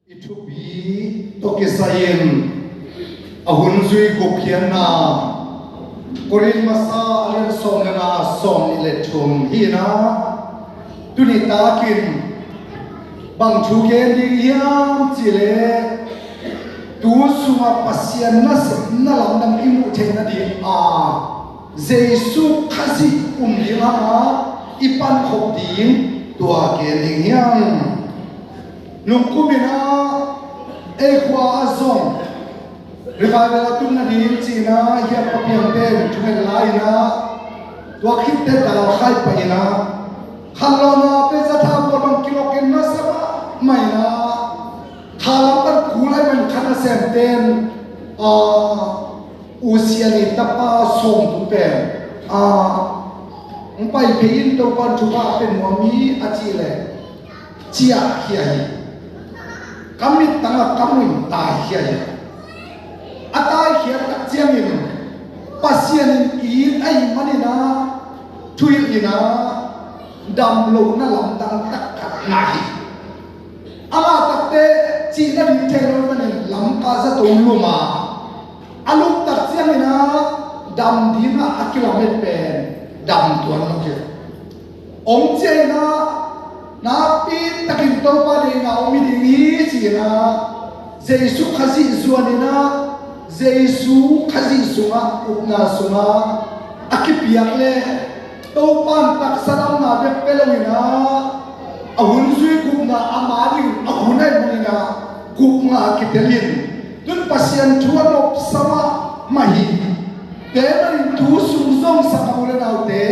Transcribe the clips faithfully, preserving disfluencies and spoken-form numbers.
I thupi tawh kisai-in a hun zui gupkhiatna Korin masa a lian sawm le nga, sawm nih le thum hi-in ah, tuni takin bang thu gen ding hiam cih leh, tu sungah Pasian nasepna lamdang i muh theihna ding a, Jesu Khazih um ding hangah i pankhop ding, tua gen ding hiam. Nungkumin ah ei khua ah zong revival a tun nading ci-in ah hiah papiangte in thungen lai-in ah, tua khit teh dalkhai pah-in ah, khanlawhna peh za tha bual bang kilawkin nasa mahmah-in ah, khalam pan kul lai man khan a semte in, ah, U Sian i tapa sawm tung pen, ah, hong pai phei in, Topa'n thupha a pia nuam hi a cih leh, ciahkhia hi. Ka mittang ah ka mu in taikhia hi. A taikhiat tak ciangin Pasian in it ahih manin ah, thuhilh in ah, dam lohna lamdang tak khat ngah hi. Amah takte cihna ding thei lo ahih manin lamka zato lum a, a lum tak ciangin ah dam dingah a kilamet pen dam tuan lo hi. Om ciangin ah nakpi takin Topa deihna om hi ding hi ci-in ah, Jesu Khazih zuanin ah, Jesu Khazih sungah, upna sungah a kipiak leh, Topa'n taksa damna bek pia lo-in ah, a hun zui gupna ama ding a hun ahih manin ah gupna kitel in, tun Pasian thu a nopsa mahmah hi. Tua ahih manin tu sung zong, sanggam u le naute,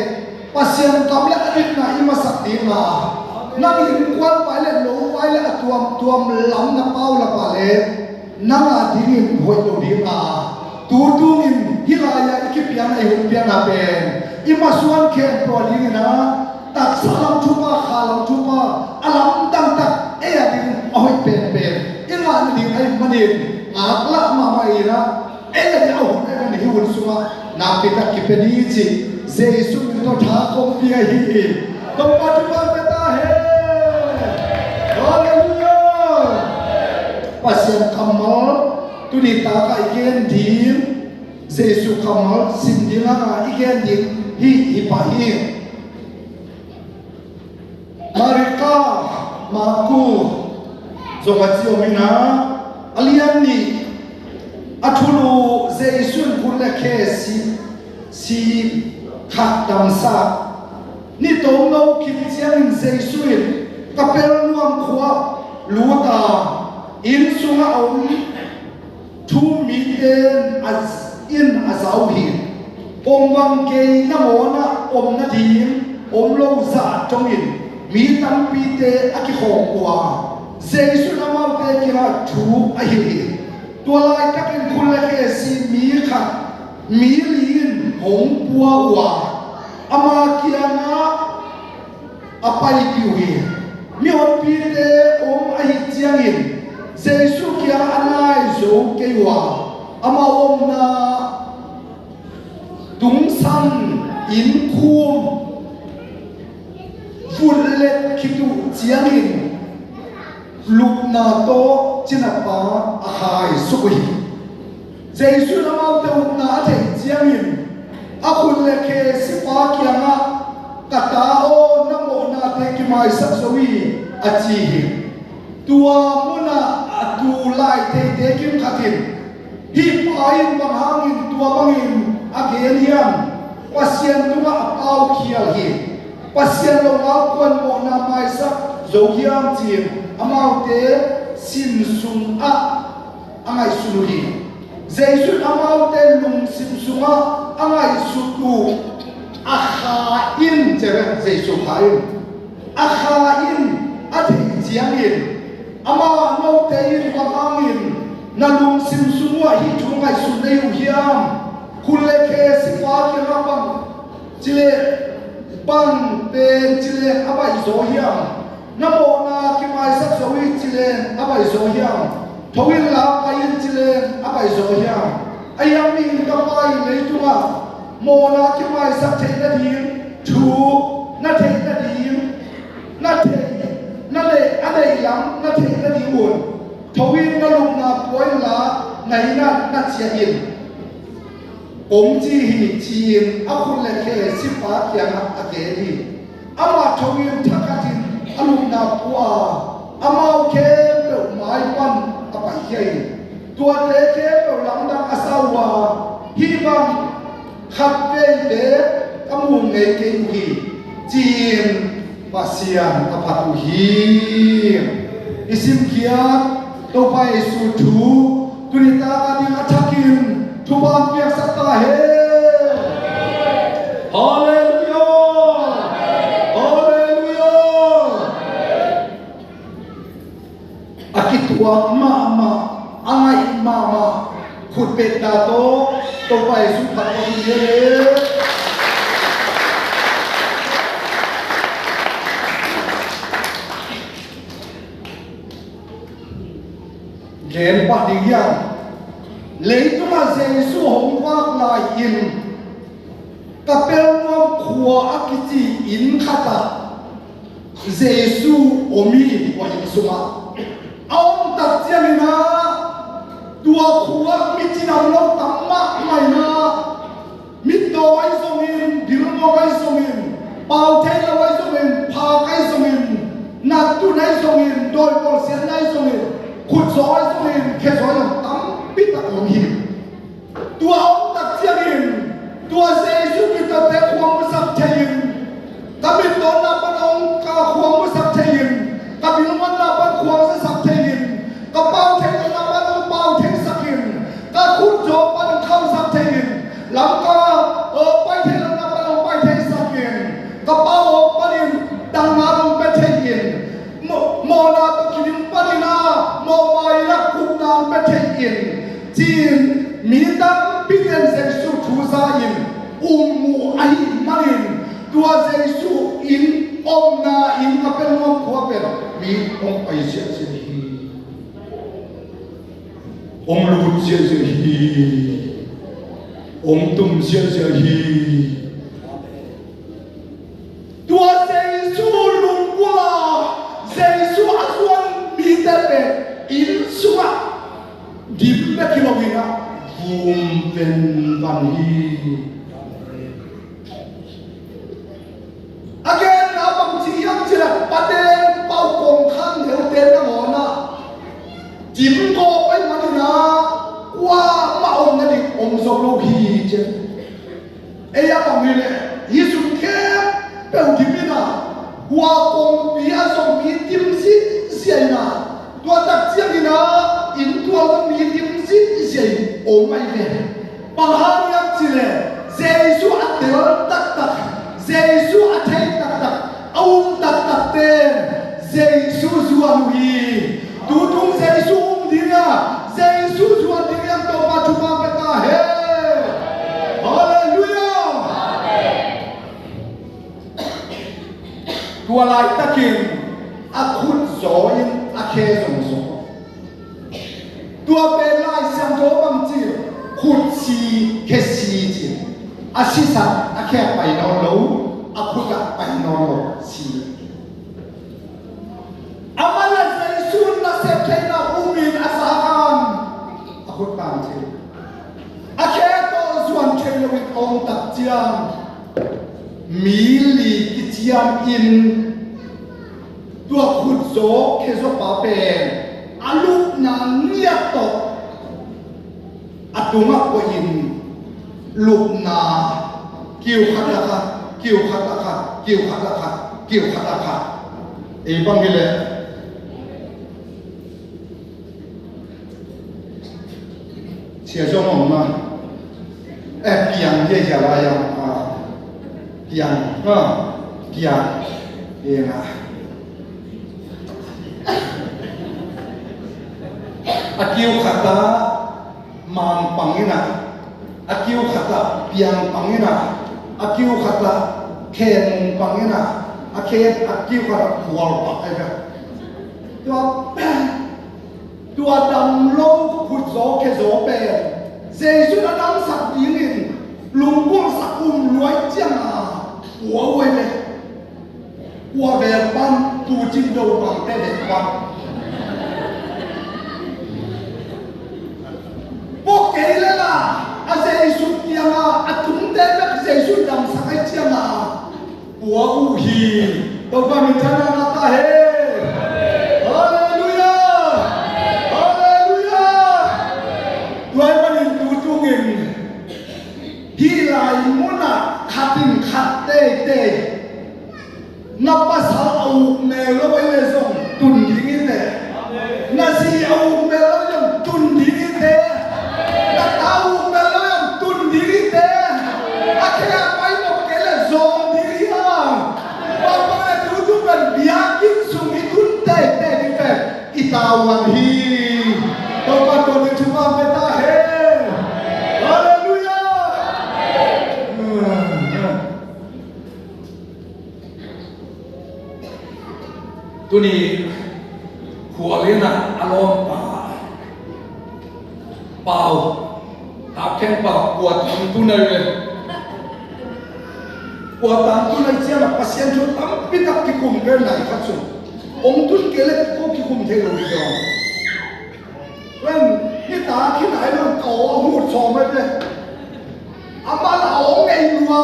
Pasian gam le a dikna i masak ding a, nang innkuan vai le lo vai le a tuamtuam lam na pau lap leh, nang a dingin hoih lo ding a, tu tungin hih lai-ah i kipiakna, i hun piakna pen i masuan khempeuh a dingin ah, taksa lam thupha, kha lam thupha, a lamdang tak, ei a ding a hoih penpen i ngah nading ahih manin, ngaklah mahmah in ah, ei a ding a hun, ei a ding hih hun sungah nakpi tak kipia ni ci, Jesu min tawh tha kong pia hi. Topa thupha pia ta hen. Halleluiah. Pasian kammal tuni takah i gen ding, Jesu kammal sim ding hangah i gen ding hi, hi pah hi. Marika, Marku zong a ci om in ah, a lian nih, a thulu Jesu in khut le khe si, si khat damsak. Ni tomno khit ciangin Jesu in Kapernaum khua lut a, inn sungah a om thu mite in a, in a za uh hi. Pongvang kei nangawn ah om nading om lo zah dongin mi tampite a kikhawm uh a, Jesu in amaute kiangah thu a hilh hi. Tua laitakin khut le khe si mi khat, mi li in hong pua uh a, ama kiangah a paipih uh hi. Mihonpite om ahih ciangin Jesu kiangah a nai zo kei uh a, amau omna tungsan, innkhum, vutlet khit uh ciangin lupna tawh cinapa a khaisuk uh hi. Jesu in amaute upna a theih ciangin a khut le khe sipa kiangah, "Ka ta aw, na mawhnate kimaisak zo hi," a ci hi. Tua munah a tu lai theite kim khat in, "Hih pa in bang hangin tua bangin a gen hiam? Pasian tungah a paukhial hi. Pasian lo ngal kua in mawhna maisak zo hiam?" ci-in amaute sin sungah a ngaihsut uh hi. Jesu in amaute lungsim sungah a ngaihsut uh a kha in, ci ve, Jesu kha in, a kha in a theih ciangin, "Amah, note in bang hangin na lungsim sung uh ah hih thu ngaihsun na hi uh hiam? Khut le khe sipa kiangah bang ci leh, bang pen ci leng a baihzaw hiam? Na mawhna kimaisak zo hi ci leng a baihzaw hiam? Tho inla pai in ci leng a baihzaw hiam? Ahi hang mihing Tapa in leitungah mawhna kimaisak theih nading thu na theih nading, na theih, na neih, a neih lam na theih nadingun na, na ciah in kong ci hi, ci-in a khut le khe sipa kiangah a gen hi. Amah thongin thakhatin a lupna pua a, amau khempeuh mai pan a paikhia hi. Tuate khempeuh lamdang a sa uh a, hih bang khatvei bek ka mu ngei kei uh hi, ci-in Pasian a phat uh hi. I simkhiat Topa Jesu thu tuni tak a ding a thakin thupha piaksak ta hen. Halleluiah! Halleluiah! A kituak mahmah, a ngaih mahmah khutbetna tawh Topa Jesu phat kong hi hi. Gen pah ding hiam? Leitungah Jesu hong vak lai-in Kapernaum khua a kici inn khatah Jesu om hi. Tua inn sungah a om tak ciangin ah, tua khua mi cidam lo tam mahmah in ah, mittaw ahi zongin, bilngong ahi zongin, pau thei lo ahi zongin, phak ahi zongin, nattun ahi zongin, dawi bawlsiatna ahi zongin, khutzaw ahi zongin, khezaw ahi zongin, tampi tak om hi. Tua a om tak ciangin, tua Jesu mittawte khua musak thei-in, ka mittaw na pan hong ka khua musak thei-in, ka bilngonna pan khua zasak thei-in, ka pau theihna pan hong pau theisak in, ka khutzaw pan hong khausak thei-in, lamka, eh, pai theihna pan hong pai theisak in, ka pau hong panin dangna hong pia thei-in, Maw-, mawhna tawh kidim panin ah, mawhmaina kupna hong pia thei-in, ci-in mi tampite'n Jesu thu za-in um uh ahih manin, tua Jesu inn omna inn Kapernaum khua pen mi hong pai ziahziah hi. Hong lut ziahziah hi. Hong tum ziahziah hi. Tua Jesu lunggulh a, Jesu a zuan mite pen inn sungah dim bek hi lo-in ah vum venvan hi. A genna bang ci hiam cih leh, pa deng pau kongkhak neute nangawn ah dim gawp ahih manin ah, kuamah omna ding om zo lo hi ci. Ei a bang hi leh, hih sung khempeuh dim in ah, hua kongpi ah zong mi dim ziahziah in ah, tua tak ciangin ah inn tual zong mi dim ziahziah in om ahi ve. Bang hang hiam cih leh, Jesu a tel taktak, Jesu a thei taktak, a um taktakte'n Jesu zuan uh hi. Tutung Jesu um ding a, Jesu zuan ding a, Topa thupha pia ta hen. Halleluiah! Tua laitakin a khut zaw in a khe zong zaw. Tua pen Lai Siangtho bang ci, khut si, khe si ci. A sisan a khe ah pai nawn lo, a khut ah pai nawn lo, si. Amah le Jesu nasep theihna um in a zak hang, a khut pan ci. A khe tawh zuan thei lo in a om tak ciang, mi li kiciam in, tua khutzaw khezaw pa pen a lupna ngiat tawh a tungah koih in, lupna kiu khat a khat, kiu khat a khat, kiu khat a khat, kiu khat a khat. Ei bang hi leh, Sia zong om na. Eh, piang hia hia lai a. Ah, piang. Ah, piang. Piang a. A kiu khat a mang pang in a. A kiu khat a piang pang in a. A kiu khat a khen pang in a. A khen, a kiu khat a kual pang in a. Tua Tua dam lo khutzaw khezaw pen Jesu in a damsak dingin lunggulhsak um luai ciang a, kua uh ei le, kua veng pan, Pu Cin Do Bangte veng pan. Jesu kiangah a tungte bek Jesu damsak ahih ciangah pua uh hi. Topa minthanna ngah ta hen. Halleluiah. Halleluiah. Tua ahih manin tu tungin hih lai munah khat in khat teitei na pasal a uk mel lo ahih leh zong tun ding hi te. Na zi a uk mel lo zong tun ding hi te. Na ta a uk mel lo zong tun ding hi te. A khe a pai nop kei leh zawng ding hi a. Bang bang leh tu tu pen biakinn sung i tun teitei ding pen i tavuan hi. Topa tawh ding thupha pia ta hen. Halleluiah. Tuni khual inn ah a lawmpa Pau, Thapkheng Pau, kua tang tun ai ve. Kua tang tun ai ciangah Pasian thu tampi tak kikum kei nai khat sung. Ong tun kei leh ko kikum thei lo hi dong. Wen, hih ta khi nai lo ka aw a hut sawm ai ve. Amah la aw ngei lua,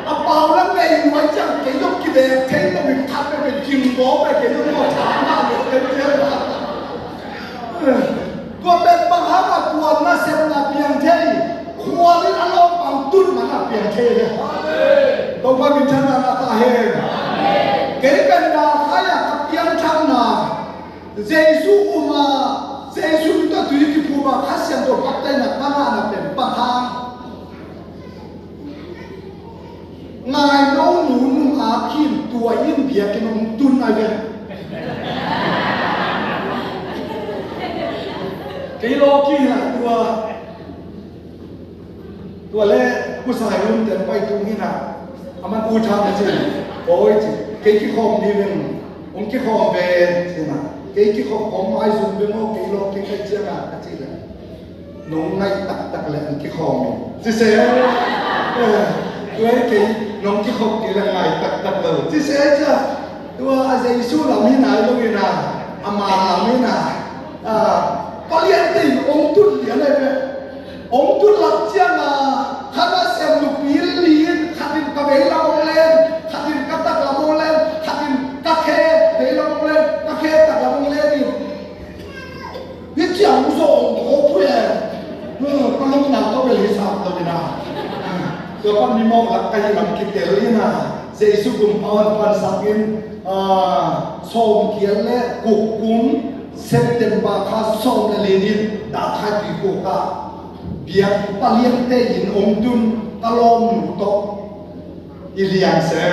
a pau la ngei lua ciang kei zong kibek thei lo in khat peuh peuh jingbawl peuh kei zong aw tha ngah lo kei ciang. Tua pen bang hang a tua nasepna piang thei, khual inn a lawmpa tun man a piang thei le. Topa minthanna ngah ta hen. Kei pen na khai a ka piangthakna Jesu um a, Jesu min tawh tui kiphum a, Kha Siangtho baptisena ka ngahna pen bang hang. Ngai no nu nung a khin tua in biakinn hong tun ai ve. Kei law khin a tua. Tua le kusai hun ten pai tung hi na. A man u thang a cin. Oi ci. Kei kikhawm ni veng. Hong kikhawm ve ci na. Kei kikhawm khawm mai zung ve maw kei law kei kai ciang a ka ci le. Nong ngai taktak le hong kikhawm ni. Ci se. Tua kei nong kikhawm kei le ngai taktak lo. Ci se cia. Tua a Jesu lam hi nai lo hi na. A man lam hi na. Palian te in hong tun lian ai ve. Hong tun lak ciang a, khat a sem nupi li in, khat in ka veilam hong len, khat in ka taklam hong len, khat in ka khe veilam hong len, ka khe taklam hong len in. Hih ciang hong zawh hong kawk pui e. Ka lukna ka vel hi sam lo in a. Tua pan mimawh lak ka hi lam kitel in a. Jesu kum pan pansak in, sawm kial le kuk kum September kha sawm le li in dak khai pi kuk a. Biak paliante in hong tun ka lawmnu tawh i liang se.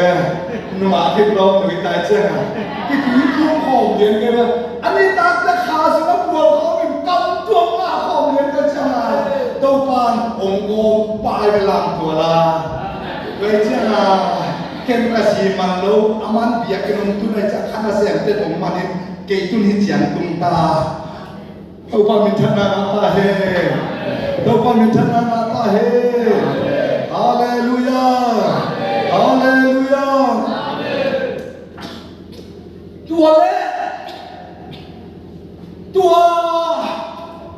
Nungah khit lawmnu i tai ciang a i tui tum khawm lian kei ve. A nitak te kha sung a pual khawm in kam tuam ngah khawm lian kei ciang a Topan hong kawm pai ve lam tual a. Kei ciang a ken ka si man lo a man biakinn hong tun ai ciang khan a sem te hong man in kei tun hi ciang tung ta. Topa minthanna ngah ta hen. Topa minthanna ngah ta hen. Halleluiah. Halleluiah. Tua le tua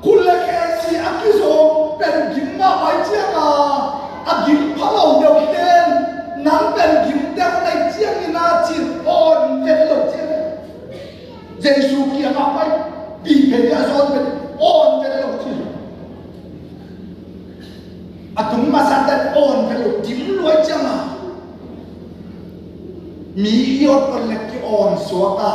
khut le khe si a kizom pen gim ngah pai ciang a a gim pha lo deuh ten nang pen gim deuh nei ciangin a cin awn vet lo ciang. Jesu kiangah pai, pi pen a zawn pen awn vet lo ci. A tung masa pen awn vet lo, dim luai ciang a. Mi i awt awt lek ki awn suak a.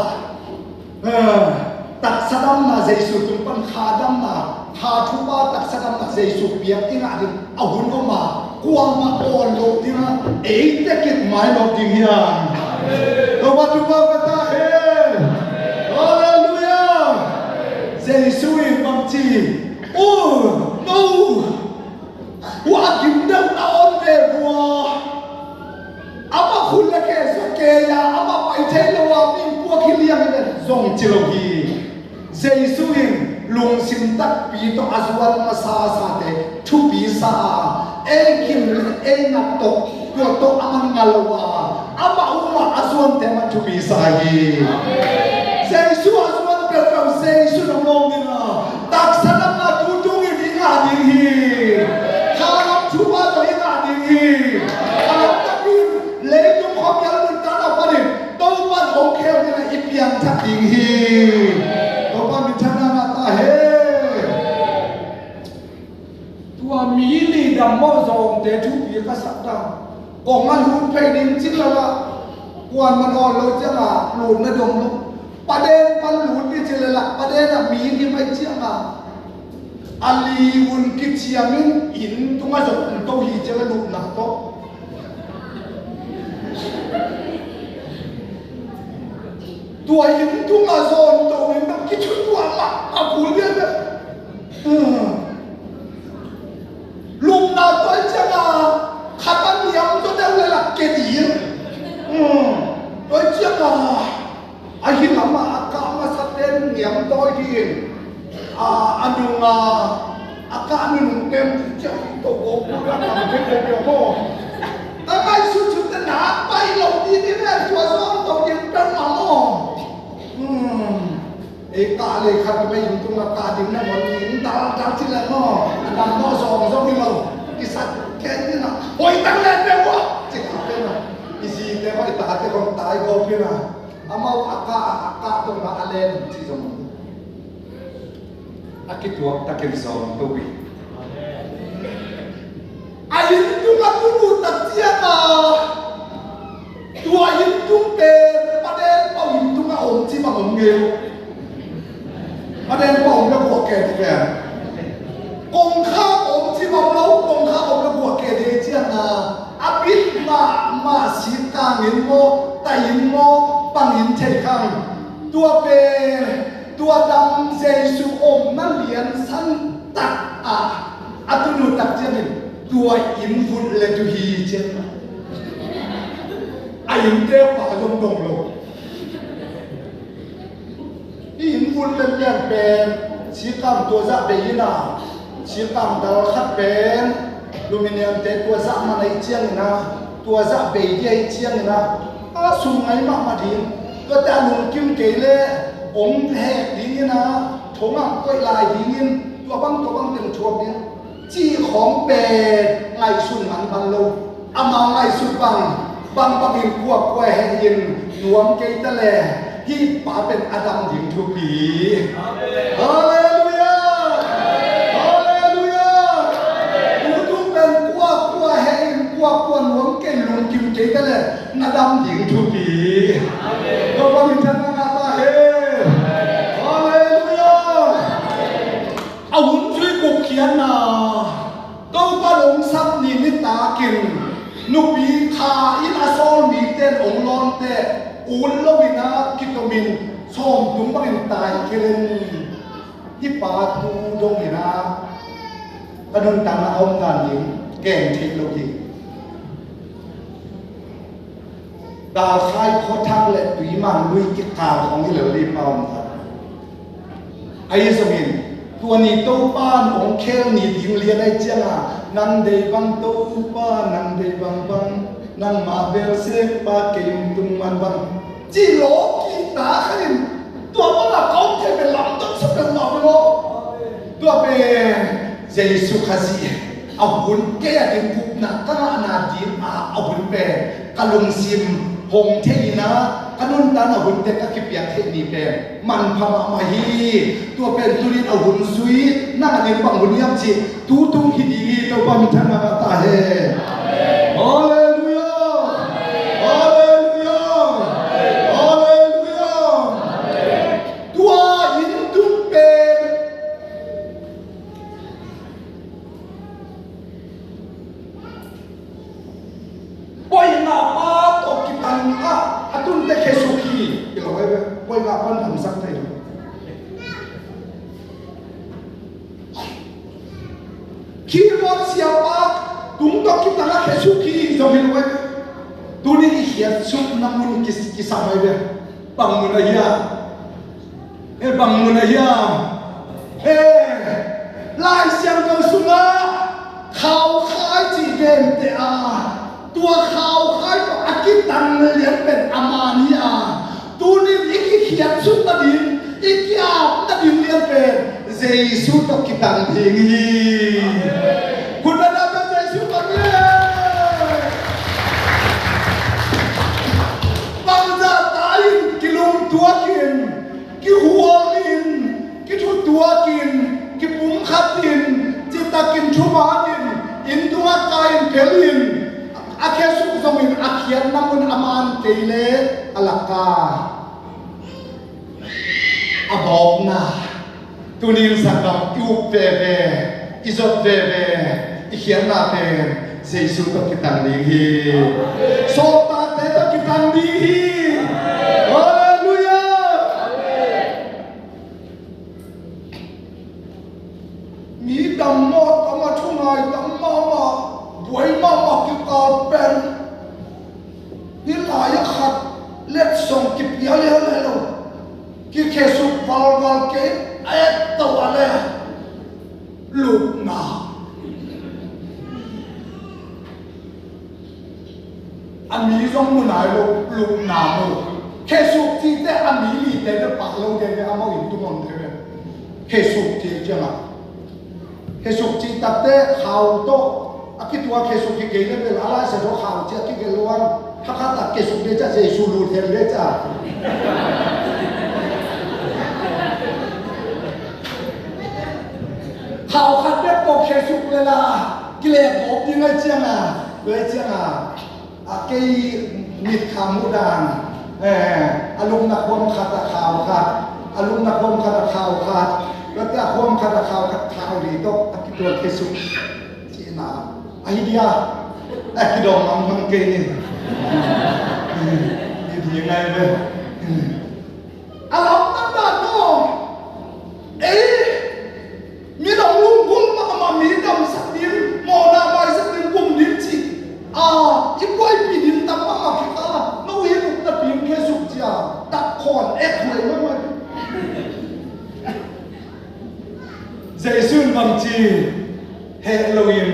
Taksa damna Jesu tung pan kha damna, kha thupha taksa damna Jesu piak i ngah ding. A hun om a, kuamah awn loh ding a, eite kik mai loh ding hiam? Topa thupha pia ta hen. Halleluiah. Jesu in bang ci? Oh, no. Ua a gim deuh na awn ve vua. Amah khut le khe sa kei a, amah pai thei lo a, mi puak hi liang in zong ci lo hi. Jesu in lungsim takpi tawh a zuan masa sate thupi sa a, ei gim le ei nat tawh tua tawh a man nga lo a, amah umah a zuante mah thupi sa hi. Jesu a zuan peuhpeuh Jesu nong lawm ding a, taksa damna tu tungin i ngah ding hi. A lamdang in leitung khuamial nuntakna panin Topa'n hong khel dingin i piangthak ding hi. Topa minthanna ngah ta hen. Tua mi li dam mawh zawngte thupi ka sak ta. Kong a lut phei ding cin lala kuan man awn lo cianga lutna dong lo. Paden pan lut ni cin lala paden a mi ni mai cianga a li un kiciamin inn tunga zong to hi cianga lutna to. Tua inn tunga zong to in dong kicu tua mah a kul dia dia. Lupna tua i cianga khat a niam tua deuh le lak ke ding. Tua i cianga a hi lama a kah masa ten niam tawi ding. A nunga a kah nunung tem ciang to bawk na ka tam te ko pia maw. Ka ngaihsut sut te na pai lo ding in tua zong to ding peuhmah maw. Ei kah le khat mei in tunga kah ding na mon in dal dal ci le maw. A dam maw zong zong hi lo. I sat ken ni na hoi tang le pe wa ci kah pe na. I zi te maw i ta te kong tai ko pe na. Amau a kah a kah tong na a len ci zong a kituak takin zong to wi. A inn tung a tunu tak cianga tua inn tung pen paden pau inn tunga om ci bang om ngei lo. Paden pau om le guak ke ti pen kongkhak om ci bang lo kongkhak om le guak ke ti cianga a bit mahmah sik kang inn maw tai inn maw pang inn thei khang tua pen tua dam Jesu omna liansan tak ah a tunu tak ciangin tua inn vut le tu hi ciang a innte pa zong dong lo. I inn vut le lian pen sikam tua zah bei ina sikam dal khat pen luminiamte tua zah man ahi ciangina tua zah bei di ahi ciangina a sum ngai mahmah ding tuate a lungkim kei le ong hek dingina thongah koih lai dingin tua bang tua bang teng thuak ding cih khawng pen ngaihsun man man lo. Amau ngaihsut bang bang bangin kuakua heh in nuam kei ta le hih pa pen a dam ding thupi. Halleluia. Halleluia. Tutung pen kuakua heh in kuakua nuam kei lungkim kei ta le na dam ding thupi. Topa min thang na ngah ta hen. Halleluia. A hun zui guk khiatna Topa lungsak ni nitakin nupi kha in a sawl mite in ong lawnte ut loin a kitomin sawmtum bangin tai kelen hih pa tu dongin a ka nuntakna a om dan ding keng theih lo hi. Dalkhai khuathak le tuimang lui kikal hong hi lo li pa om khat. Ahi zongin tua ni Topa in hong khel ni ding lian ahi cianga nang dei bang Topa nang dei bang bang nangmah bel sekpa kei tung man bang. Ci lo kita khanin tua banga ka om thei bel lamdang sa bel mah bel lo. Tua pen Jesu Khazih a hun kei a ding gupna ka ngahna ding a a hun pen ka lungsim hong thei ina ka nuntakna hunte ka kipiak theih ni pen manpha mahmah hi. Tua pen tunin a hun zui nang a ding bang hun hiam cih tutung hi ding hi. Topa min thang na ngah ta hen. Halleluia. Halleluia. Halleluia. Tua inn tung pen Buaina pa tawh kitang ah a tunte khesuk hi. Kilo ai ve. Buaina pan damsak thei lo. Keyboard siapa tung tawh kitang ah khesuk hi zong hi lo ai ve. Tuni i khiatsuk na mun kis- kisam ai ve. Bang mun a hiam? He bang mun a hiam? He Lai Siangtho sungah khaukhai cih vente a tua khaukhai tawh a kitang lian pen a man hi a tunin i kikhiatsuk nading i ki-ap nading lian pen Jesu tawh kitang ding hi. Khutbetna pen Jesu tawh hi. Kei le a laka a bawkna, tunin sanggam i up veve, i zot veve, i khiatna pen Jesu tawh kitang ding hi. Sawltakte tawh kitang ding hi. Halleluiah. Mi dam mawh, dam a thungai, dam mahmah, buai mahmah kikal pen, hih lai-ah khat letsong kipia liaulai lo, kikhesuk valval kei a et to a le lupna. A mi zong mu nai lo, lupna mu. Khesuk cihte a mi lite bek pah lo dede, amau inn tung om dede. Khesuk cih ciangah, khesuk cih takte khau tawh a kitua, khesuk kikei le bel a laisa tawh khau cih a kikei lo a, thakhat a khesuk de ca, Jesu lut hen de ca. Khau khat bek tawh khesuk le la kilek gawp ding ai ciangah, tua ai ciangah, a kei mit kha muh dan, eh, a lupna khuam khat a khau khat, a lupna khuam khat a khau khat, tua te a khuam khat a khau khat, khau li tawh a kitual khesuk cihna ahi dia, a kidawm manmang kei ni. Ni di ngai ve. A lamdang dan maw? Ei, midang lunggulh mahmah, mi damsak ding, mawhna maisak ding, kum ding cih a i buaipih ding tam mahmah kikal a, no hi, nupna ping khesuk cia, tak khawn et huai mahmah. Jesu in bangci heh loin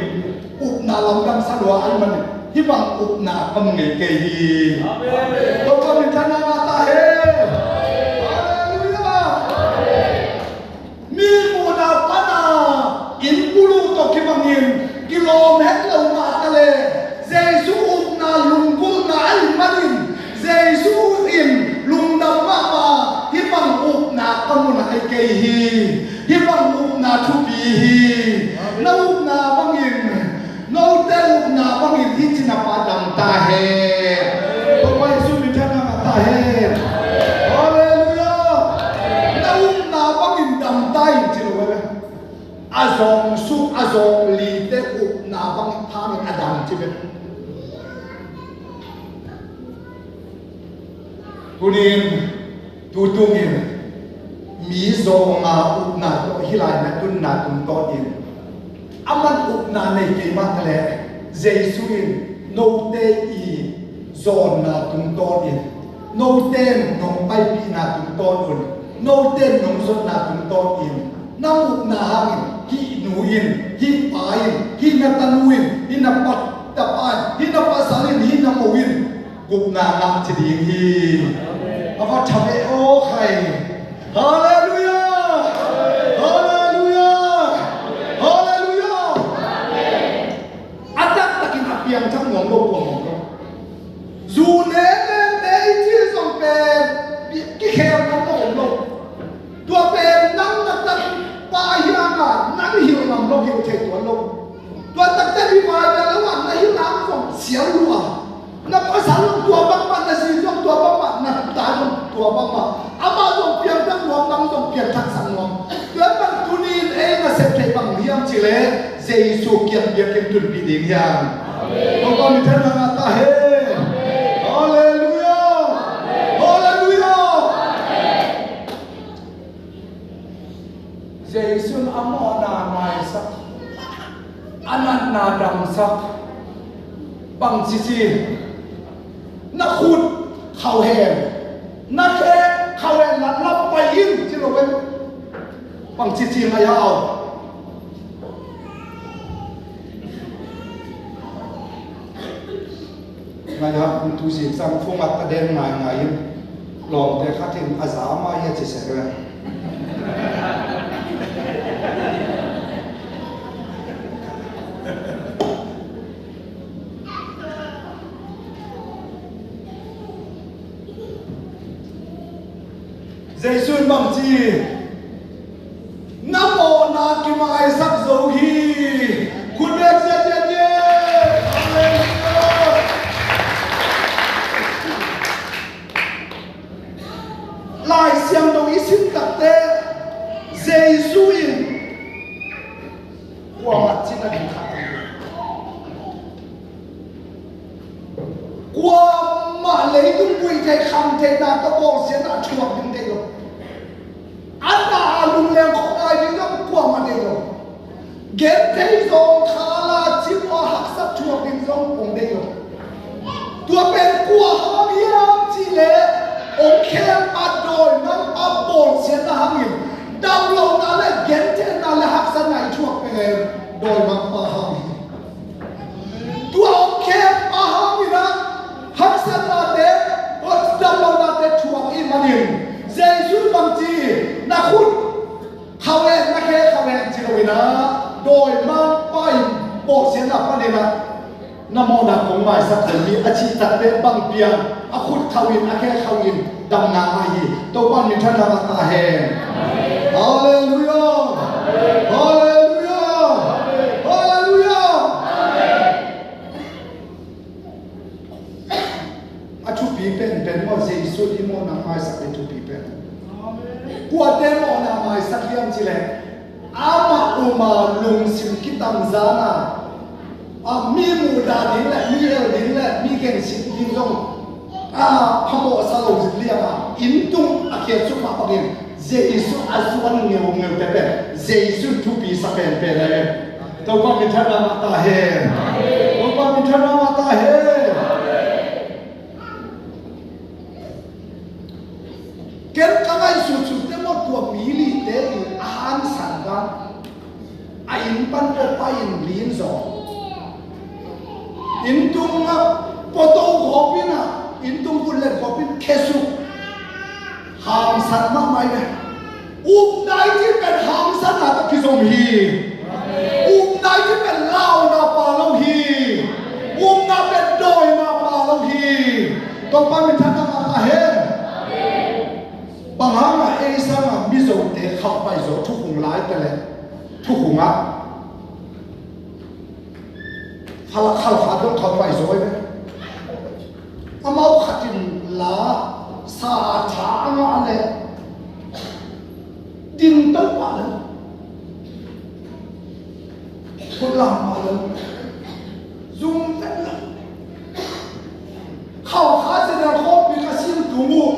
upna lamdang sa lua ahih manin hih bang upna ka mu ngei kei hi. Amen. Topa minthanna ngah ta hen. Halleluiah. Mi muhna pana inn bulu tawh kibangin kilawm het lo mah ta le, Jesu upna lunggulhna ahih manin, Jesu in lungdam mahmah, hih bang upna ka mu nai kei hi. Hih bang upna thupi hi. Na upna bangin, note upna bangin hih ci na pa dam ta hen. Topa Jesu minthanna ngah ta hen. Halleluiah. Na upna bangin dam ta in ci lo ve. A zawng suk, a zawng lite upna bangin phamin a dam ci ve. Tunin, tutungin, mi zawnga upna tawh hih lai na tunna tungtawnin, aman upna nei kei mah ta leh, Jesu in note i zawnna tungtawnin, note in nong paipihna tungtawn un, note in nong zotna tungtawnin, nang upna hangin hih nu in, hih pa in, hih na tanu in, hih na pa, tapa in, hih na pasal in, hih na mo in gupna ngah ci ding hi. A va tha ve aw khai. Halleluiah. Halleluiah. Halleluiah. A taktakin a piangthak nuam lo pua mawk lo. Zu ne ne te i ci zong pen kikhem nuam lo om lo. Tua pen nang na tapa hi a, nang hilh ngam lo, hilh thei tuan lo. Tua takte mi vai bia lo a, na hilh ngam zong sial lua. Na pasal zong tua bangmah, na zi zong tua bangmah, na ta zong tua bangmah. Amah zong piangthak nuam, nang zong piangthak sak nuam. Tua bang tunin ei na sep thei bang hiam ci leh, Jesu kiang biakinn tunpih ding hiam? Topa minthanna ngah ta hen. Halleluiah. Halleluiah. Jesu in a mawhna maisak, a natna damsak. Bangci ci, na khut khauhen, na khe khauhen, na lap pai in ci lo ve. Bangci ci ngai a au. Ngai a, tu zingsang phung a ta den ngaingai in, lawmte khat in a za mah hi a ci sek ve. Jesu in bang ci, na mawhna kimaisak zo hi. Khut beng ziahziah ni. Halleluiah. leitung buih thei, kham theihna tawh bawlsiatna a thuak ding deih lo. A na a lungleng khawk lai ding zong kuamah deih lo. Genthei zong khala cimawh a haksat thuak ding zong hong deih lo. Tua pen kua hang hiam cihleh hong khempa dawimangpa bawlsiatna hangin damlohna le gentheihna le haksatna i thuak pen dawimangpa hang hi. Tua hong khempa hangin ah haksatnate, damlohnate thuak i hih manin Jesu bangci, na khut khau hen, na khe khau hen ci lo in ah, dawimangpa in bawlsiatna panin ah na mawhna kong maisak zen hi a cih takteh bang piang, a khut khau in, a khe khau in damna ngah hi. Topa minthanna ngah ta hen. Halleluiah. Halleluiah. Halleluiah. A thupi penpen maw, Jesu i mawhna maisak ding thupi pen. Kuate mawhna maisak hiam cihleh, amah um a lungsim kitamzan a, a mi muhdah ding le mi el ding le mi gengsit ding zong a phamawhsa lo liang a, inn tung a khiatsuk mah bangin Jesu a zuan ngeungeu te pen Jesu thupi sa penpen e. Topa minthanna ngah ta hen. Topa minthanna ngah ta hen. Ken ka ngaihsut sut te maw, tua mi lite in a hangsan dan, a inn pan pawh pai in lin zaw, inn tungah pawto khawp in ah, inn tung pun let khawp in khesuk. Hangsan mahmah hi ve. Upna i cih pen hangsanna tawh kizom hi. Upna i cih pen launa pha lo hi. Upna pen dawina pha lo hi. Topa minthanna ngah ta hen. Bang hang a ei sang a Mizote khauh paizaw thukhung lai ta leh, thukhung ah Khalkha dong khauh paizaw hi ve. Amau khat in la sa tha a ngah leh din to pah lo. Khut lam pah lo. Zum vet lo. Khalkha Zedel khawmpi ka sim tung uh,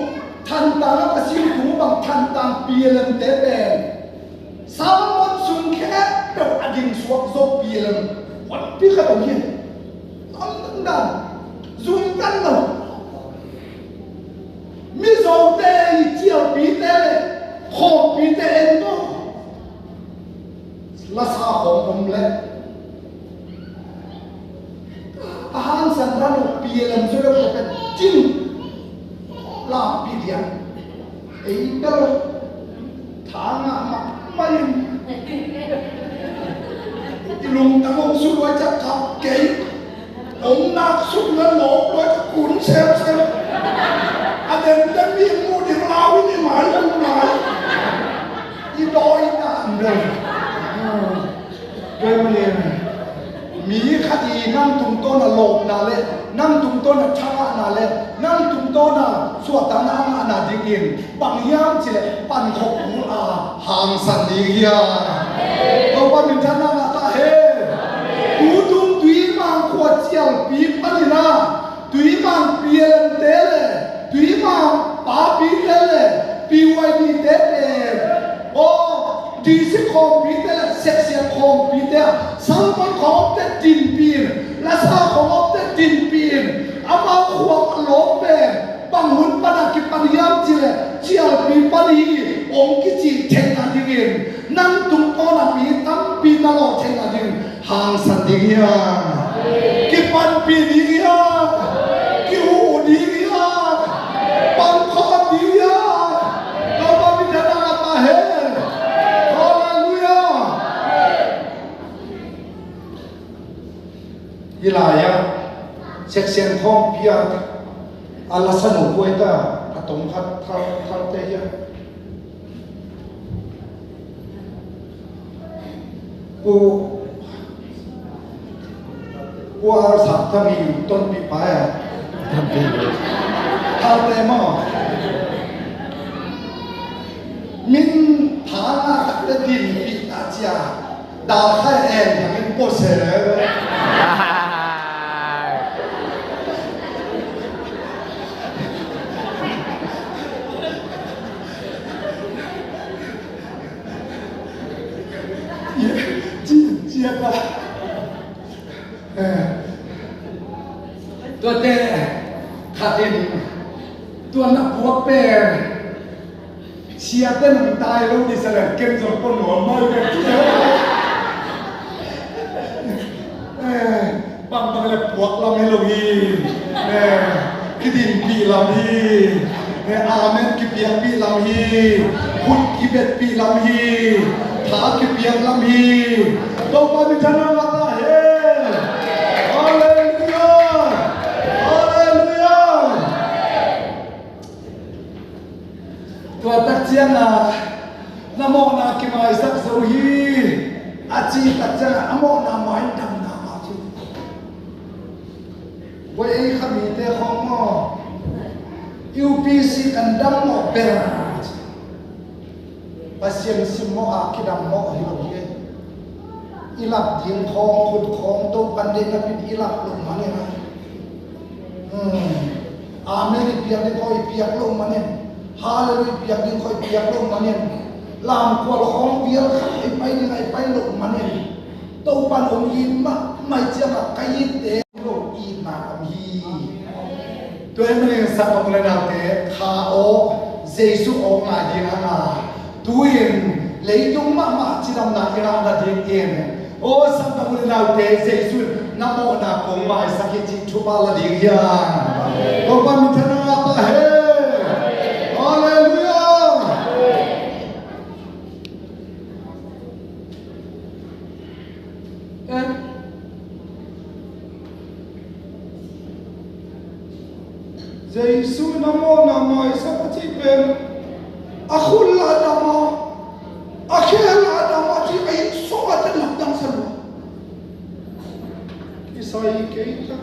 Thantlang ah ka sim tung uh bang Thantlang P L M te pen Salmon sung khempeuh a ding suak zo P L M. Huatpi khat om hi. Lamdang dan. Zum dan lo. Mizote i cialpite le khawmpite en to. Lasa khawng om le. A hangsan dan uh P L M suak lo pen cin. Lampi diang. Ei bel tha ngah mahmah in i lungtang hong suk luai ciang khap kei. Hong nak suk na lawp luai ciang kun semsem. A dengdeng mi mu ding lau in i mai hong mai. I dawi na an bel. Tua ahih manin mi khat i nang tungtawn a lawpna le nang tungtawn a thangahna le nang tungtawn a suahtakna a ngahna dingin bang hiam cih leh pankhop kul a hangsan ding hi a. Topa minthanna ngah ta hen. Tutung Tuimang khua cialpi panin a Tuimang P L M te le Tuimang papite le P Y D te pen, aw, D C khawmpite le section khawmpite ah Salmon khawmte dinpih in, Lasa khawmte dinpih in, amau khua a lawp pen bang hun pan a kipan hiam cih leh cialpi pan hi hong kici theihna dingin, nang tungtawn a mi tampi na lawh theihna dingin hangsan ding hi a, kipanpih ding hi a, kihuh ding hi a, pangkhawm ding hi a. Topa minthanna ngah ta hen. Halleluiah. Hih lai-ah section khawmpi ah a lasa nu kua hi ta, a tong khat thal, thalte hi a. Pu, Pu Al Sak Thang in Tonpih pai a. Tonpih. Thalte maw. Min tha ngah takte dinpih ta cia. Dal khai en thang in pose. Tua na puak pen siate nang tai lo dih sa leh ken zong pua nuam mai bek. Eh, bangbang le puak lam hi lo hi. Eh, kidinpih lam hi. Eh, amen kipiakpih lam hi. Khut kibetpih lam hi. Tha kipiak lam hi. Topa minthanna ngah ta hen. Halleluiah. Halleluiah. Tua tak ciangin na mawhna kimaisak zo hi a cih tak ciangin a mawhna mai damna mah ci. Voi ei kha mite khawng maw, U P C kan dam mawh ber a ci. Pasian simmawh a kidam mawh hi lo hi. I lap ding khawng, khut khawng, Topan deih napin i lap loh manin a. Hmm. Amen i piak ding khawng i piak loh manin. Halleluiah i piak ding khawng i piak loh manin. Lamkual khawng vial khat i pai ding a i pai loh manin. Topan hong it mahmah ciangin ka itte lo itna om hi. Tua ahih manin sang pamu le naute, kha aw, Jesu aw ngai ding a ngai. Tu-in leitung mahmah cidamna i ngahna dingin, aw sang pamu le naute, Jesu in na mawhna kong maisak hi cih thupha la ding hiam? Topa minthanna ngah ta hen. Halleluiah. Eh. Jesu in a mawhna maisak a cih pen a khut lah dam a, a khe lah dam a cih a inn sungah teh lamdang sa lua. Kisai kei tak.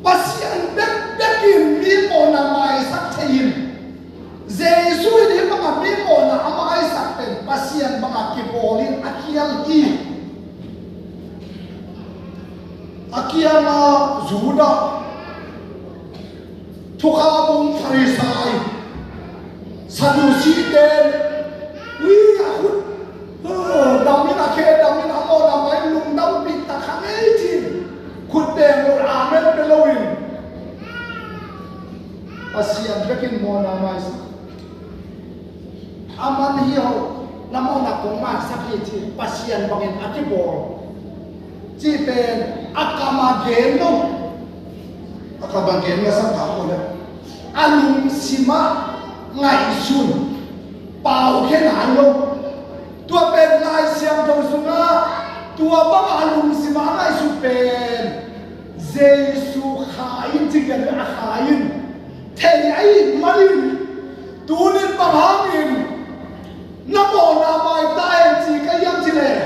Pasian bekbek in mi mawhna maisak thei in, Jesu in hih banga mi mawhna a maisak pen Pasian banga kibawl in a kial hi. A kianga Judah, Thukham bung Farisai, Sadusite, ui a khut, oh, dam in a khe dam in a mawhna mai lungdampih ta kha ngei cin. Khut beng lo, amen pe lo in. Pasian bekin mawhna maisak. A man hi ho, na mawhna kong maisak hi ci, Pasian bangin a kibawl. Cih pen a kam a gen lo. A kam a gen masa ka ko le. A lungsim a ngaihsun. Pau khe nai lo. Tua pen Lai Siangtho sungah tua bang a lungsim a ngaihsun pen Jesu kha in ci gen a kha in. Thei ahih manin, tunin bang hangin na mawhna mai ta hen ci ka hiam cih leh,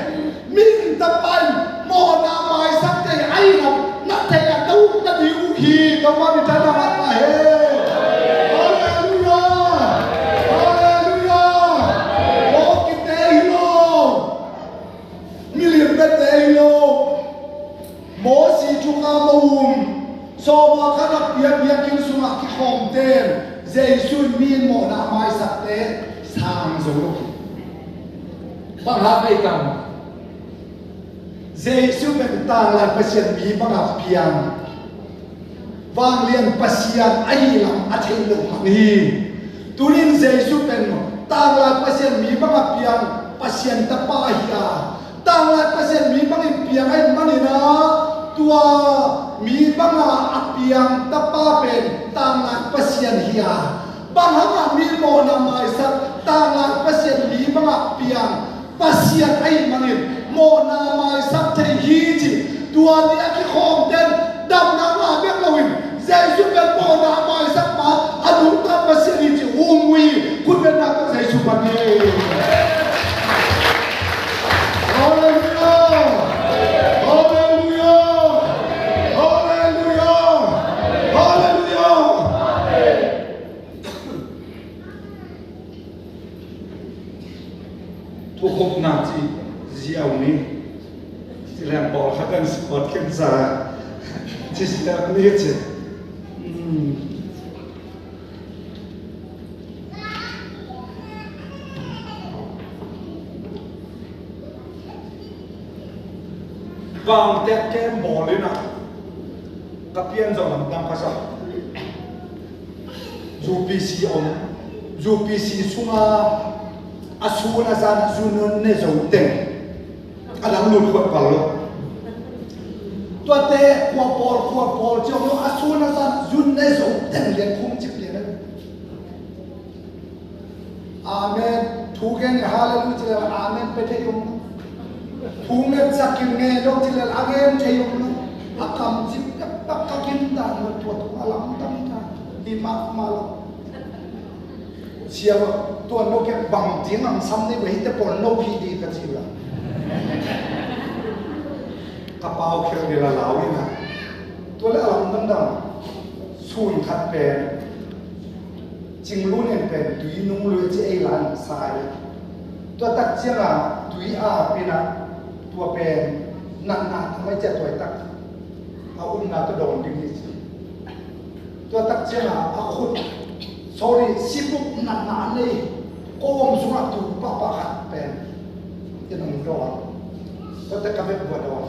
mihing Tapa in mawhna maisak thei ahih lam na thei a, na ukna ding uh hi. Topa minthanna ngah ta hen. Halleluiah. Halleluiah. Mawh kite hi lo. Milim bete hi lo. Mosi Thukham a um, sawma khat a piak biakinn sungah kikhawmte in Jesu in mi mawhna a maisakte sang zo lo hi. Bang hang ei tam? Jesu pen tanglai Pasian mi banga piang. Vanglian Pasian ahih lam a thei loh man hi. Tunin Jesu pen tanglai Pasian mi banga piang Pasian Tapa hi a, tanglai Pasian mi bangin piang ahih manin a, tua mi banga a piang Tapa pen tanglai Pasian hi a, bang hangah mi mawhna maisak tanglai Pasian mi banga piang Pasian ahih manin mawhna maisak thei hi ci. Tua ni a kikhawmte in damna ngah bek loin Jesu pen mawhna maisak pa a nungta Pasian hi ci. Um uh hi. Khut beng na ka Jesu pan hi. Halleluiah. Halleluiah. Halleluiah. Halleluiah. Thukhupna ci ziau ni. Ci leng pawlkhat in support khin sa. Ci ziau ni ci. Hmm. Bang tek kem bawl in ah ka pian zawh lamdang ka sa. U P C om, U P C sunga a sun a zan a zun ne zo teng a dang lut khuat pal lo. Tuate khua pawl khua pawl ciang lo a sun a zan a zun ne zo teng lian khum cip lian a. Amen. Thu gen hallelujah ci lel amen pe thei om. Thu ngetsak in nge lo ci lel a ngen thei om. A kam cip tak tak ka gin dan lo tua tua lamdang ta. Hi mahmah lo. Sia lo tua lo ke bang ding ang sam nei ba hite pawl lo hi di ka ci la. Ka pau khel di la lau in a. Tua le a lamdang dang. Sun khat pen Cing Lun in pen tui nung lui ci ei lan sa hi. Tua tak ciangin tui a pina tua pen natna tamai cia tuai tak a umna tua dawn ding hi ci. Tua tak ciangin a khut, sorry, sibuk natna a nei kawm sungah tu papa khat pen in hong dawn. Tua tak ka bek bua dawn.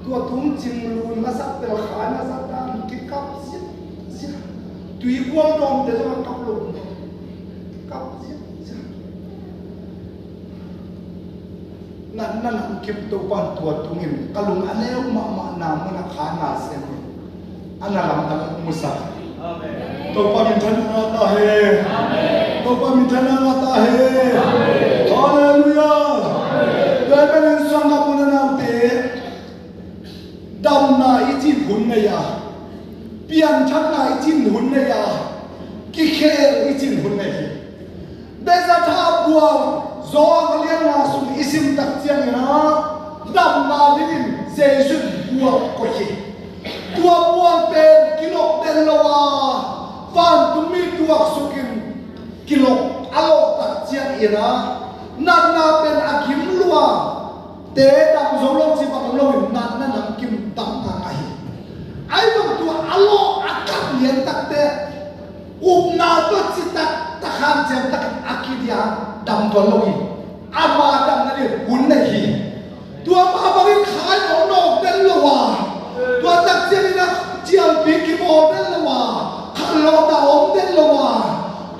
Tua tung Cing Lun masak tel kha na sa dan kikap zia zia. Tui kuang dawm te zong a kap lo. Kap zia zia. Natna nam kim Topan tua tungin ka lung a neu mahmah na mun a kha na sem in. A na lamdang musa. Amen. Topa minthanna ngah ta hen. Amen. Topa minthanna ngah ta hen. Amen. Halleluiah. Amen. Tua pen in sang ka mun a naute. Damna i cih hun nei a, pianthakna i cih hun nei a, kikhel i cih hun nei hi. Bethzatha buang Johan a lian nga sung i sim tak ciangin a, damna dingin Jesu buang koih hi. Tua buang pen kilok den lo a, vantung mi tuaksukin kilok a lawh tak ciangin a, natna pen a gim lua te dam zo lo ci bang lo in natna nam kim dam ta ahi. Ai bang tua a lawh a kap lian takte upna tua ci tak tak han ciam tak a kidia dam tuan lo hi. Ama damna ding hun nei hi. Tua mah bangin khai hong nawk den lo a, tua tak ciangin a cialpi kibawl den lo a, khanlawhna om den lo a,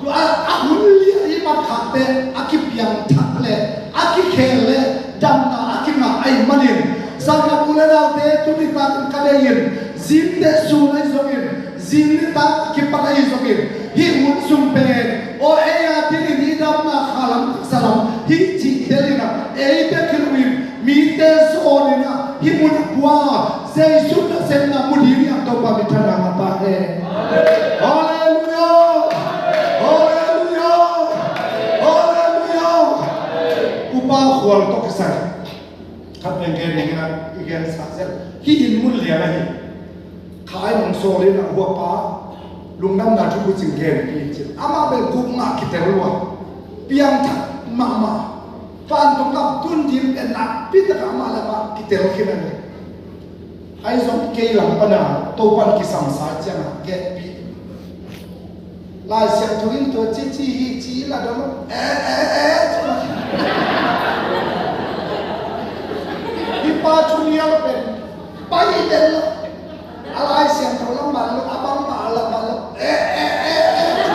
tua a hun lian i mat khakte a kipiangthak le a kikhel le damna a kingah ahih manin, sangkah u le naute tuni takin ka deih in zinte sun ahi zongin, zing nitak a kipat ahi zongin, hih hun sung pen aw ei a dingin i damna kha lam taksa lam hi cih tel in a, ei bek hi loin mite zawn in a hih mun a pua Jesu nasepna mu ding hi a, Topa minthanna ngah ta hen. Halleluiah. Halleluiah. Halleluiah. Upa Khual tawh kisai khat pen gen ding in a, i gen sa zel. Hih inn mun lian ahi. Khai hong sawl in a, huapa lungdamna thu bucing genpih in cin. Amah bel guk mah kitel lua. Piangthak mahmah. Vantung gam tun ding pen nakpi takah amah le amah kitel khin a ni. Ahi zong kei lam pana Topan kisamsa ciangah genpih. Lai Siangtho in tua cici hi ci la dong. Eh, eh, eh, ci. Hi pa thu nial pen pai den lo. A Lai Siangtho la man lo, a bangmah a la man lo. Eh, eh, eh, eh, ci.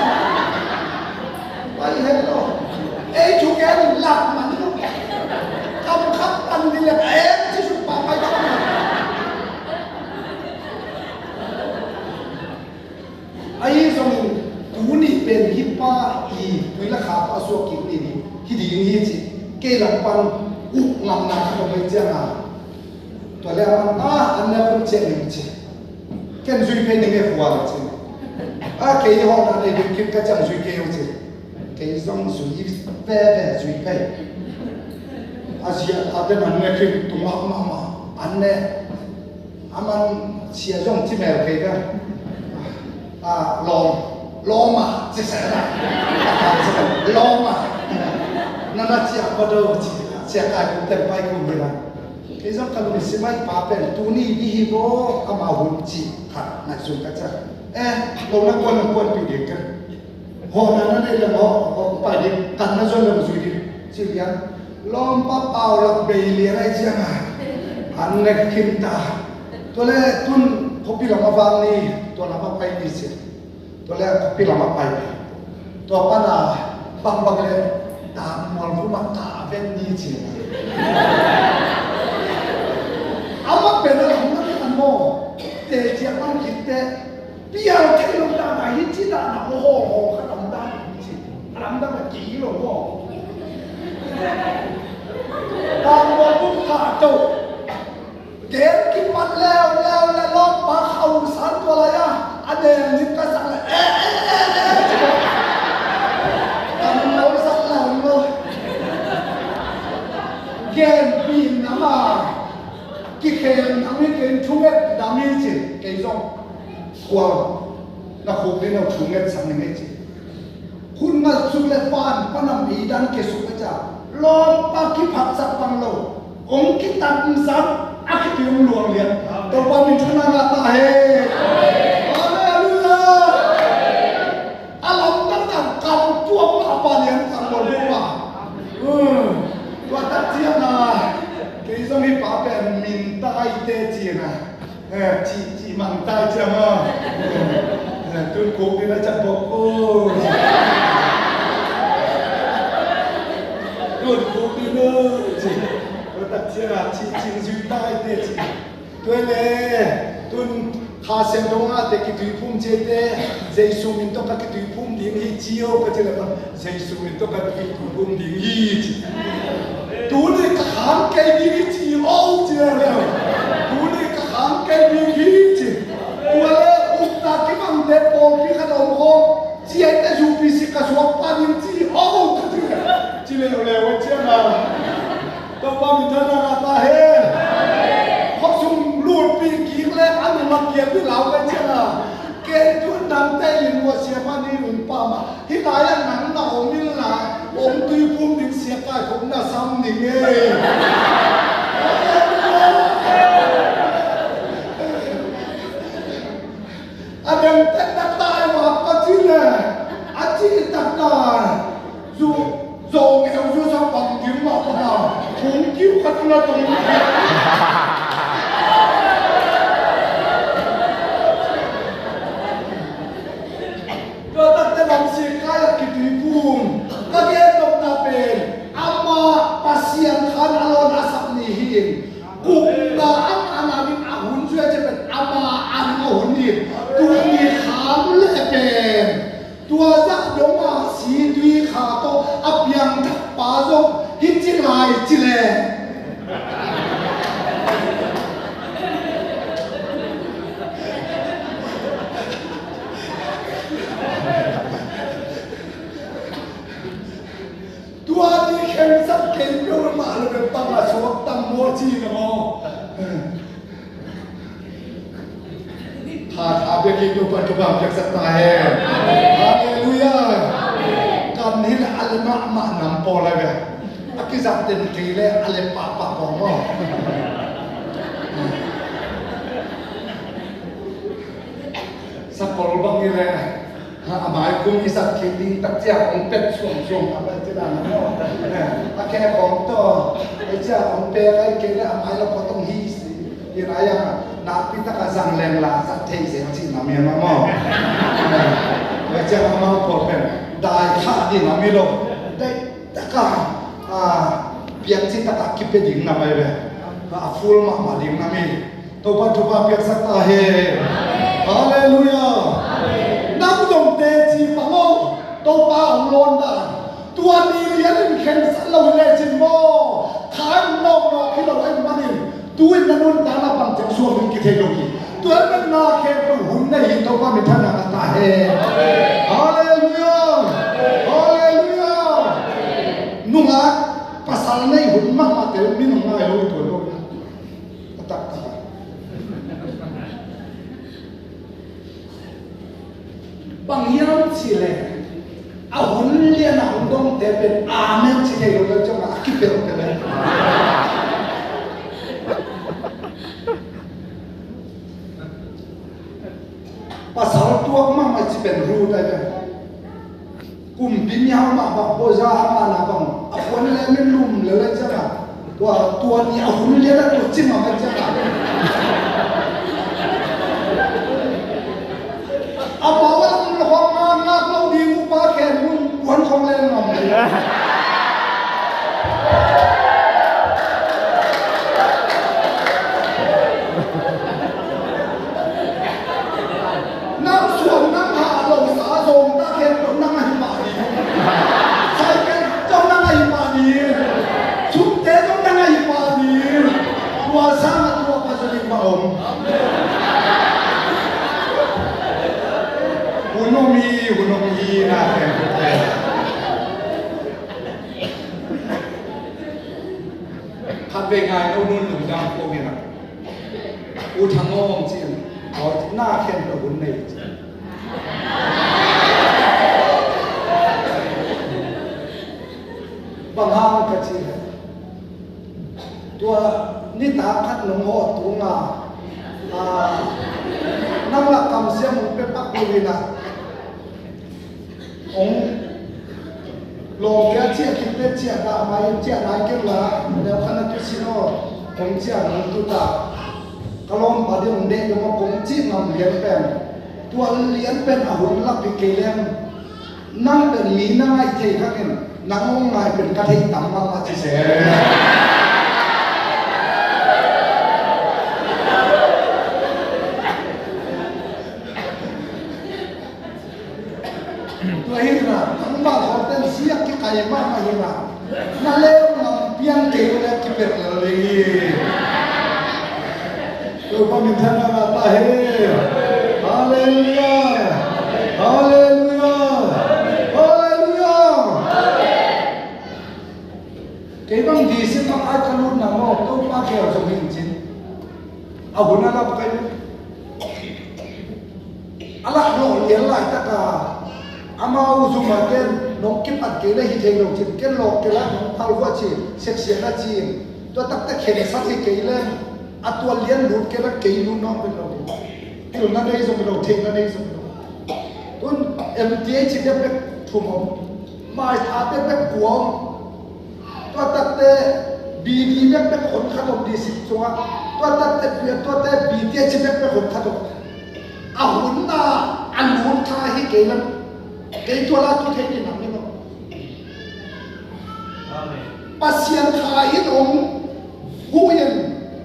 Pai hen lo. Ei thu gen lak man lo. Kam khat pan ni le eh ci suk pa pai ta. Ahi zongin tuni pen hih pa i tui le kha pa suak kik ni hi ding hi ci. Kei lam pan uh ngamna ka tawh mai cianga tua le a man a an le kun ciah ning ci. Ken zui phei ning e khual ci. A kei hawhna nei ding kik ka ciang zui kei uh ci. Kei zong zui veve zui phei. A zia a den an ne khin tungah mahmah an ne. A man sia zong ci mel kei ka. A lawm lawm a ci seh na. Lawm a. Na na cia pa do ci sia kai kum ten pai kum hi na. Kei zong ka lungsim ai pa pen tuni ni hi bo ama hun ci khat na zung ka ca. Eh lo na kuan na kuan pi ding ka. Hawhna na neih leng hawh, hawh pai ding, kan na zuan leng zui ding. Ci lian lawmpa Paulak bei lian ahi cianga An nek khin ta. Tua le tun khuapi lam a vang ni, tua lam a pai ni ci. Tua le khuapi lam a pai ni. Tua pana bangbang le ta mual vuma ta ven ni ci. Amah pen a lam na kan maw. Te ciak bang kit te. Pial thei lo dan a hi ci dan a aw haw haw kha lam dan hi ci. A lam dan a kei lo aw. Dan mual vum kha to. Gen kipat leuleu le lawmpa kha uh san tua lai a. A neng lim ka sak le eh eh eh eh ci. Kan lo sak lau lo. Gen pi nama. Kikhel nam hi kei thunget nam hi ci. Kei zong. Kual na khuk ding lo thu nget sang ning ei ci. Hun ngal suk le pan panam i dan ke suk le ca. Lawmpa kiphatsak bang lo. Ong kitamsak a kiti ong luang lian. Topa min thana ngah ta he. Halleluiah. A lamdang dan kam tuam a pa lian kam lo pa. Tua tak ciang a kei zong hi pa pen min tai te ciang a. Eh, ci, ci mang tai ciang a. Eh, tun kuk ding a ciang bok ko. Tun kuk ding a ci. Ko tak ciang a ci, cing zui tai te ci. Tua le, tun kha siang dong a te kituiphum ci te. Jesu min tawh ka kituiphum ding hi ci o ka ci le pan. Jesu min tawh ka kituiphum ding hi ci. Tuni ka khang kei ding hi ci o ci le le. Tuni ka khang kei ding hi ci. Tua le ukna kibangte pawlpi khat om khawm. Ci ai te zupi si ka suak pa ding ci o ka ci le. Ci le le wa ciang a. Topa min thana ngah ta he. Khuasung lulpi kik le a nungak kial pi lau ka ciang a. Kei tun dangte in ua siapa ni un pa ma. Hih lai-ah nang na om inla, om tuiphum ding sia kaikhop na sam ning ei. A dang tek na tai mah pa ci le, a ci tak na. Zu, zong eu zu sa pang ding mah pa na. Kung kiu khat na tong. Tua takte lam sik kai a kituiphum. Ka gen nopna pen ama Pasian khan a lawn a sak ni hi. Kumna ama na ding a hun zui a ci pen ama a ding a hun hi. Tua ni kham le pen tua zah dong a si tui kha tawh a piang thak pa zong hi ci lai ci le. Tua ni khensat kei peuhmah lo bek bang a suak tam maw ci na maw? Tha tha biakinn Topa Topa piaksak ta hen. Halleluiah. Kan hi le a le mahmah nam pawl a ve. A kizak den kei le a le pahpah pawl maw? Sakol bang hi le. Ha, a mai kum i zat kik ding tak ciang hong pet suangsuang a pai ci dan a maw. A khe khawng tawh a ciang hong pek ai kei le a mai lo khawng tong hi si. Hi lai a nakpi tak a zang leng la zat thei zel ci na mi a maw. A ciang a mau pawl pen dai kha ding a mi lo. Dai tak a, a, piak ci tak a kipia ding na mai ve. A full mahmah ding na mi. Topa, Topa piaksak ta hen. Halleluiah. Nang zong teci pang o. Topa hong lawn dan. Tua ni lian in khensat lo hi lecin maw? Kha in nawknawk hi lo ahih manin tu-in na nuntakna bang ciang suak ding kithei lo hi. Tua in na khempeuh hun nei hi. Topa minthanna ngah ta hen. Halleluiah. Halleluiah. Nungak pasal nei hun mahmah te minung ngai lo hi tua lo hi. A taktak a. Bang hiam cih leh a hun lian a hong dongte pen amen ci thei lo le ciang a kipelh te le. Pasal tuak mahmah ci pen ru tai pen. Kumpi miau mah bang, boza a ngahna bang, a puan le min lum le lai ciang a, Tua, tua ni a hun lian a tua cim a mai ciang a. A pau a lam hong ngak ngak lo ding upa khen mun kuan khong leng ngam. Nang suan nang ha lo sa zong ta khen lo nang a hi mah ding. Cycle zong nang a hi mah ding. Sumte zong nang a hi mah ding. Tua sang a tua pa zong ding mah om. Hun om hi, hun om hi na khen. Khat vei ngai lo nun lungdam ko hi na. U Thang Awng ci in, aw, na khen lo hun nei ci. Bang hang ka ci le. Tua nitak khat nong hawh tung a, a, nang lak kamsiam hong pia pak lo hi na. Hong lawmte a ciah khit pen ciah dah mai, ciah nai kei la, leu khan a tu sin aw, hong ciah nong tu ta. Ka lawmpa ding hong deih dong a kong cih ngam lian pen. Tua lian pen a hun lak pi kei leng. Nang pen mi na ngaih thei khat in, nang hong ngai pen ka thei tam mahmah ci se. Tua hi na, nangmah khawngten siak kikai mahmah hi na. Na leu ngam piang kei uh leh kipelh lel ding hi. Topa minthanna ngah ta hen. Halleluiah. Halleluiah. Halleluiah. Kei bang district bang ai ka lutna maw, Topa khel zong hi in cin. A hun a lak kai. A lak lawh lian laitak a, amau zumah ken nong kipat kei le hi thei lo cin, ken lawh kei la nong phal vua ci, seksian a ci in. Tua takte khensat hi kei le, a tua lian lut kei la kei lut nawk pen lo. Pilna nei zong lo, theihna nei zong lo. Tun M T H dek bek thum om, maitha dek bek kua om. Tua takte B D bek bek hon khat om district sungah. Tua takte pia, tuate B T H bek bek hon khat om. A hun a, a lut kha hi kei lam. Kei tua la tu thei ni nam ni lo. Amen. Pasian kha in ong hu in,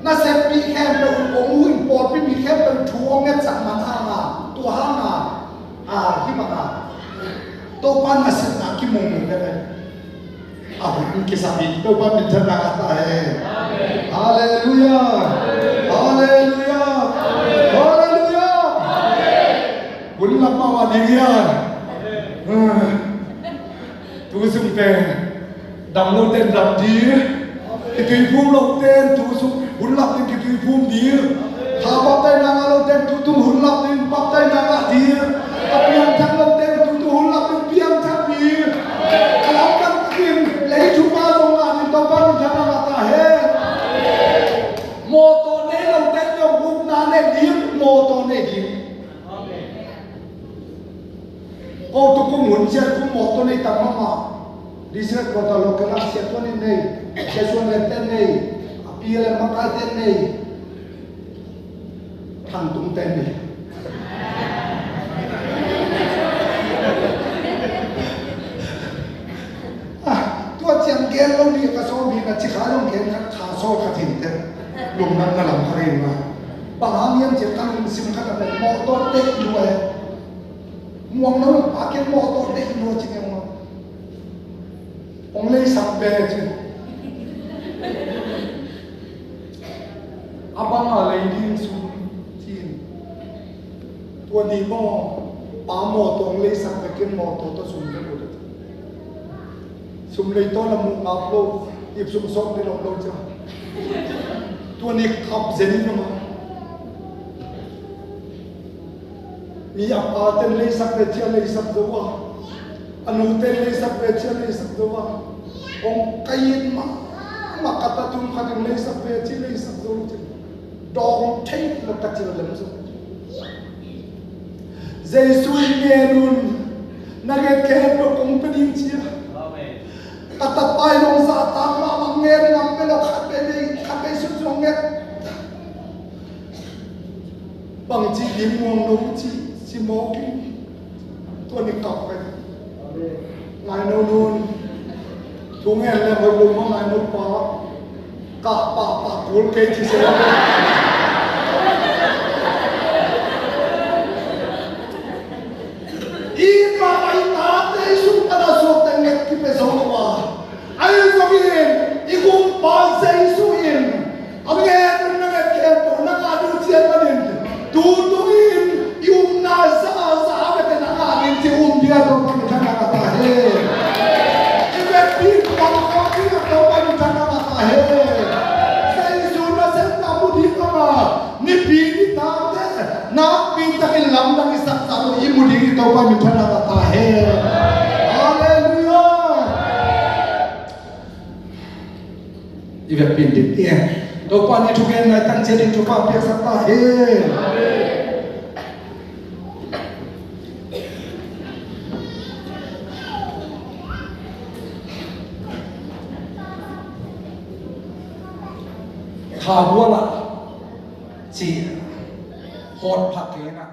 na seppi khempeuh ong hu in, pawlpi mi khempeuh thu ong ngetsak man hang a, tua hang a, a, hi bang a. Topa nasepna kimong mong bek a. A hun kisam in Topa minthanna ngah ta hen. Halleluiah. Halleluiah. Halleluiah. Hun lam mah a ding hiam? Tu sung pen dam lo ten dam ding. Kituiphum lo ten tu sung hun lak ding kituiphum ding. Tha baptaina ngah lo ten tutung hun lap ding baptaina ngah ding. A piangthak lo ten tutung hun lap ding piangthak ding. A lamdang takin lei thupha zong ngah ding Topa minthanna ngah ta hen. Mawtaw nei lo ten zong ukna nei ding, mawtaw nei ding. Ko tukum hun ciat kum mawtaw nei tam mahmah. District quarter lo kei la Sia Tuan in nei, Sia Suan Lian ten nei, a P L M makai ten nei. Thang Tung ten nei. Ah, tua ciang gen lo ni ka sawm hi na ci kha zong gen kha kha sawl kha thim te. Lungdam na lam kha ring ma. Bang hang hiam ciang ka lungsim kha na pen mawtaw te i lua e. Muang lo pa ken mawtaw te i lua ci nge maw. Hong leisak ve ci. A bang a lei ding sum ci. Tua ni maw, pa mawtaw hong leisak ve ken mawtaw tawh sum ve lo. Sum lei tawh na muh ngap lo, ip sum sawk ding om lo cia. Tua ni kap zen in maw. Mi a pa ten leisak ve cia leisak zo a, a nu ten leisak ve cia leisak zo a, hong kai it mahmah ka ta tum khat in leisak ve ci leisak zo ci. Dawng thei lo ka cil lem zo. Jesu in ngen un, na nget khempeuh kong pia ding cia. Amen. Ka tapa in hong zahtak mahmah ngen ngam Lo khat vei vei, khat vei sung sung nget. Bangci dim muang lo ci, ci mawk in. Tua ni kap pen. Ngai no nun. Thu ngen le hoih lo ma ngai no pa. Kah pah pah kul kei ci se. I pa i tate i sung pan a suak teng nget kipia zo lo a. Ahi zongin i Gumpa Jesu in a ngen un na nget khempeuh na ngah ding ciat manin tu tungin i upna za a za a vete na ngah ding ci um ding a Topa min thang a ta hen. I vekpi bang khawng ding a Topa min thang a ta hen. Jesu nasepna mu ding a ngah Nipi nitakte nakpi takin lamdang i saksak uh i mu ding i Topa min thang a ta hen. Halleluiah. I vekpi in dik i Topa ni thugen nai tang ciat in Topa piaksak ta hen. Kha bual ah ci hawt phak kei na.